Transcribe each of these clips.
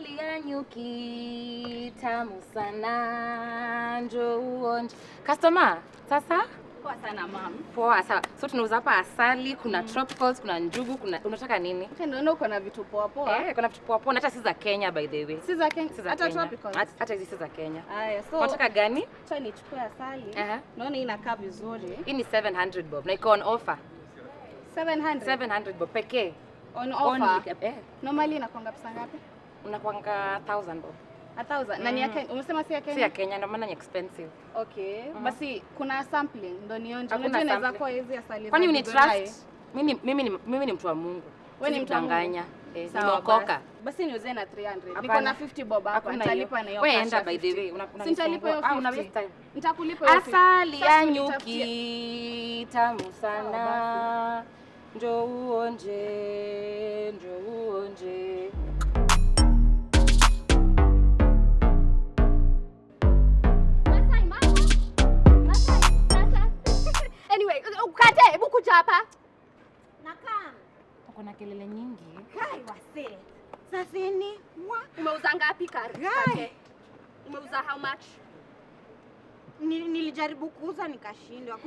Asali ya nyuki tamu sana, njoo uonje. Customer, sasa. Poa sana, ma'am. Poa, sawa. So tunauza hapa asali, kuna tropicals, kuna njugu, kuna, unataka nini? Acha naona uko na vitu poa poa. Eh, kuna vitu poa poa na hata si za Kenya, by the way. Si za Kenya, Si za hata Kenya. Tropicals. Hata hizi si za Kenya. Haya, so Unataka gani? Acha nichukue asali. Aha. Naona hii inakaa vizuri. Hii ni 700 bob na iko on offer. 700. 700 bob pekee. On offer. Only, eh. Normally inakuanga pesa ngapi? Unakuanga 1000 bob. 1000. Na ni ya Kenya. Umesema si ya Kenya? Si ya Kenya, ndio maana ni expensive. Okay. Basi kuna sampling ndo nionje. Hakuna Unajua inaweza sampling. kuwa hizi asali Kwani za uni Githurai. trust? Mimi ni mtu wa Mungu. Wewe ni Siwezi mtu wa Mungu? kudanganya. Eh, Sawa, nimeokoka. basi. Basi niuzie na 300. Niko Hapana. na 50 bob hapa. Hakuna Nitalipa hiyo. na hiyo Wewe cash enda, ya by the 50. way. Si nitalipa hiyo Ah, una 50. waste time. Nitakulipa hiyo 50. Asali Sasa ya unitafutie. Nyuki tamu sana, njoo uonje, njoo uonje. Masai, mama. Masai, sasa. Anyway, ukate, hebu kuja hapa. Nakam. Uko na kelele nyingi. Kai wase. Sasini. Wa. Umeuza ngapi Guy. kate? Umeuza how much? Nilijaribu kuuza nikashindwa.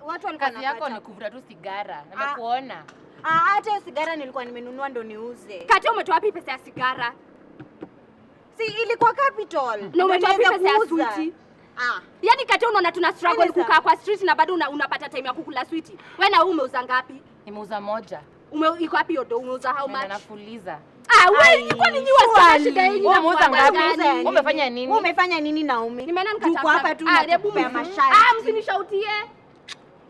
Watu walikuwa Kazi yako wanapata. ni kuvuta tu sigara. Nimekuona. Ah, hata hiyo sigara nilikuwa nimenunua ndo niuze. Kate, umetoa wapi pesa ya sigara? Si ilikuwa capital. Na Ndo umetoa wapi niweze pesa ya kuuza. switi? Ah. Yaani Kate, unaona tuna struggle Mimi kukaa kwa street na bado unapata time ya kukula switi. Wewe na wewe umeuza ngapi? Nimeuza moja. Iko wapi hiyo do? Umeuza how Naenda much? nafuliza. Ah, wewe Ai, kwani nyinyi wasichana surely. shida yenu Wewe umeuza inakuwa ngapi? gani? Wewe umefanya nini? Wewe umefanya nini, Naomi? Nimeenda Tuko nikatafuta. hapa tu Ah, na hebu tukupea masharti. Ah, msinishautie.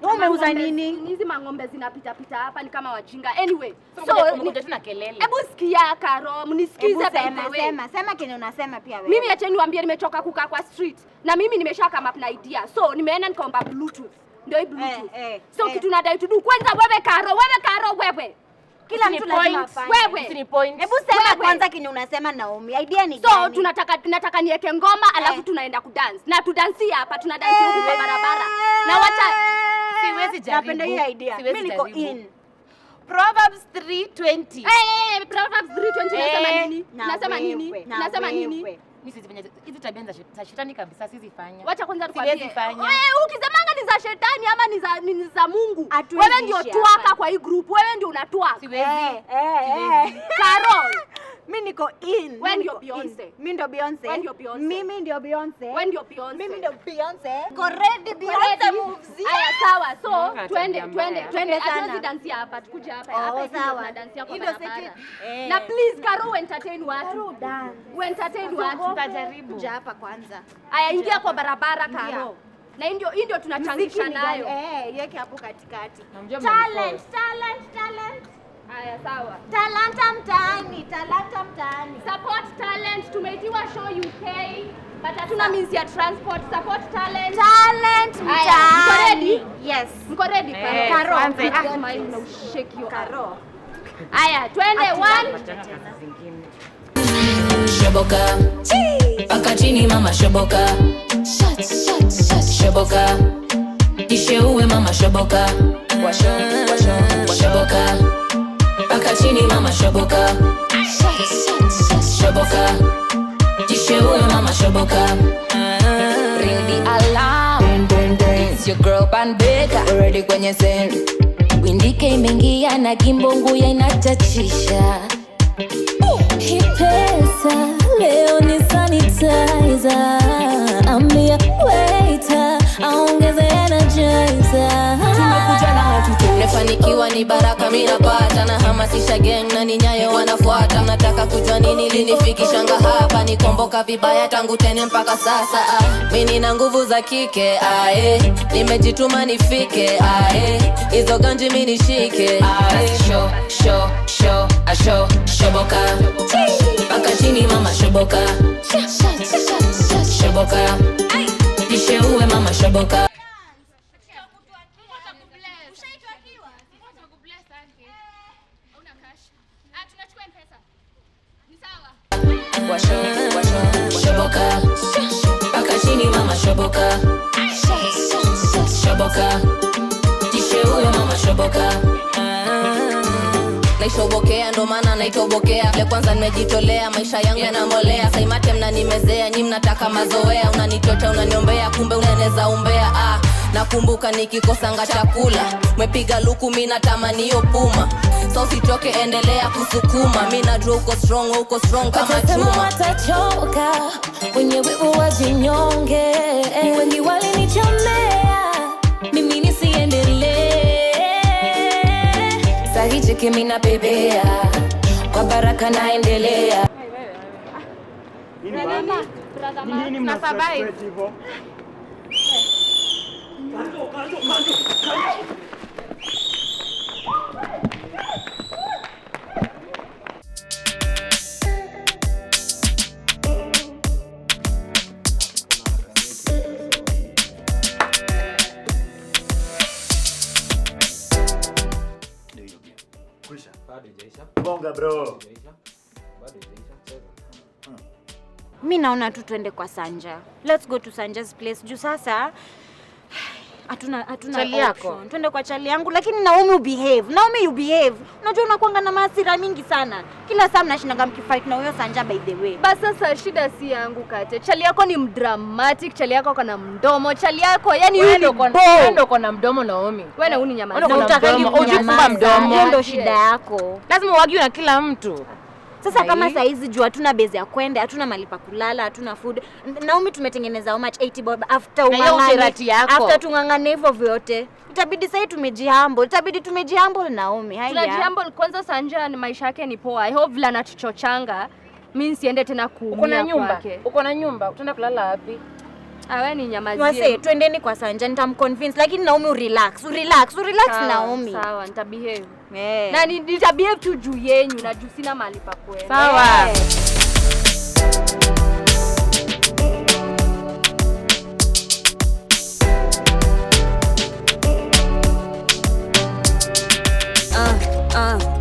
Wewe umeuza Mang'ombe, nini? Hizi mang'ombe zinapita pita hapa ni kama wajinga. Anyway, So, so umekuja tu na kelele. Hebu sikia Karo, mnisikize Hebu by the sema, way. sema, sema kenye unasema pia wewe. Mimi acheni niwaambie, nimechoka kukaa kwa street na mimi nimesha come up na idea. So nimeenda nikaomba Bluetooth. Ndio hii Bluetooth. Eh, So eh. kitu nadai to do kwanza, wewe Karo, wewe Karo, wewe. Kila Usini mtu lazima point. afanye. Wewe. Usini point. Hebu sema Wewe. kwanza kenye unasema, Naomi. Idea ni So gani? tunataka niweke ngoma alafu tunaenda kudance. Na tudansie hapa, tunadansi huku kwa barabara. Na wacha Siwezi jaribu. Napenda hiyo idea. Siwezi Mimi niko jaribu. in. Proverbs 3:20. Eh, eh, Proverbs 3:20 nasema nini? Na Nasema nini? wewe, na Nasema nini? wewe. Mimi siwezi fanya hizi tabia za shetani kabisa, siwezi fanya. Wacha kwanza Siwezi tukwambie. fanya. Wewe ukisemanga ni za shetani ama ni za Mungu. Hatuwezi Wewe ndio ishi twaka hapa. kwa hii group. Wewe ndio unatwaka. Siwezi. Eh. Carol, Mimi niko in. Wewe Mimi ndio niko Beyonce. in. Mimi ndio Beyonce. Wewe ndio Beyonce. Mimi ndio Beyonce. Wewe ndio Beyonce. Mimi ndio Beyonce. Go ready Beyonce Ready? moves. Aya, sawa. So Mm, twende tabia twende mbaya. twende. Twende sana. Hatuwezi dansia hapa, tukuje hapa. Oh, Hapa hivi ndio sawa. tunadansia kwa Hii ndio barabara. setting. Eh. Na please Karo, entertain watu. Entertain watu. Nitajaribu. Kuja hapa kwanza. Aya, ingia kwa barabara, Karo. Na hii ndio tunachangisha Muziki ni gani? nayo. Eh, iweke hapo katikati. Namjua Talent, mnaniforce. talent, talent. Aya, sawa. Talanta mtaani, talanta mtaani. Support talent, tumeitiwa show UK but hatuna means ya transport. Support talent. Talent Aya, mko mtaani. ready? Yes. Mko ready? Eh, Karo? tuanze. Ah, smile na ushake your arm. Karo. Aya, twende one. Wachana kazi zingine. Shoboka paka chini mama, shoboka, shoboka, jisheue mama, shoboka, shoboka paka chini mama, shoboka, shoboka, jisheue mama, shoboka. Ring the alarm. It's your girl Pan Baker. Already kwenye scene. Windike imeingia na gimbonguya inachachisha. Hii pesa leo ni sanitizer. Ambia waiter aongeze energizer. Tumekuja na hatuto. Nimefanikiwa ni baraka mi napata, na hamasisha gang na ni nyayo wanafuata. Mnataka kujua nini linifikishanga hapa? Nikomboka vibaya tangu tene mpaka sasa. Ah, mi nina nguvu za kike, ah, eh. Nimejituma nifike, ah, eh. Hizo ganji mi nishike, ah, eh. Show, show, show, a show, shoboka paka chini mama, shoboka, shoboka, jisheue mama, shoboka. Hauna cash. Ah, tunachukua M-Pesa. Ni sawa. Shoboka paka chini mama, shoboka, shoboka, jisheue mama, shoboka. Na Naishobokea ndo maana naitobokea. Le kwanza nimejitolea, maisha yangu yanambolea. Saimate mnanimezea, nyi mnataka mazoea. Unanichocha, unaniombea, kumbe uneneza umbea. Ah, nakumbuka nikikosanga chakula. Mwepiga luku mi natamani hiyo puma. So usichoke, endelea kusukuma. Mi najua uko strong, uko strong kama Watasema chuma. watachoka, wenye wivu wajinyonge. Ni wengi walinichomea, mimi nisiendelee. Sahi cheki mina bebea kwa baraka naendelea. Nini bana? Nini mna Tuna survive. sweat hivyo? Ndio hiyo game. Kwisha. Bado haijaisha. Bonga bro. Haijaisha. Bado haijaisha. Cheza. Mi naona tu twende kwa Sanja. Let's go to Sanja's place. Juu sasa hatuna Chali yako? option. Twende kwa chali yangu, lakini Naomi ubehave. Naomi you behave. Unajua unakuanga na mahasira mingi sana. Kila saa mnashindanga mkifight na huyo Sanja by the way. Bas sasa shida si yangu Kate. Chali yako ni mdramatic, chali yako ako na mdomo, chali yako yani Wewe yule ndio uko- uko na mdomo Naomi. Wewe na uninyamazie. Wewe uko na Hutakangi mdomo, hujui kufunga kunyamaza. mdomo. Hiyo ndio shida yako. Lazima uargue na kila mtu. Sasa kama Ai. saa hizi juu hatuna base ya kwenda, hatuna mahali pa kulala, hatuna food. Naomi tumetengeneza how much 80 bob after Na hiyo ung'ang'ane. usherati yako. After tung'ang'ane hivyo vyote. Itabidi sasa tumejihumble. Itabidi tumejihumble Naomi. Haya. Tunajihumble kwanza. Sanja ni maisha yake ni poa. I hope vile anatuchochanga mimi nsiende tena Uko na kuumia nyumba? kwake. Uko na nyumba? Utaenda kulala wapi? Awe ni nyamazie. Wase, twendeni kwa Sanja nitamconvince, lakini Naomi urelax, urelax, urelax Sawa, Naomi. Sawa, nitabehave. Eh. Na nitabehave tu juu yenyu na juu sina mahali pa kwenda. Sawa. Eh.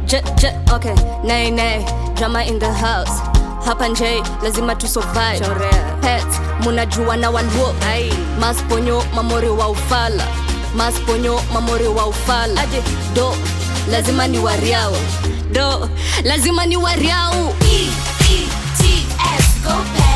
J, J, okay. Nay, nay, drama in the house. Hapa nje lazima tu survive. Pets munajua na wanwo. Masponyo mamori wa ufala. Masponyo mamori wa ufala. Aje do lazima ni wariao. Do lazima ni wariao. E, E, T, S, go.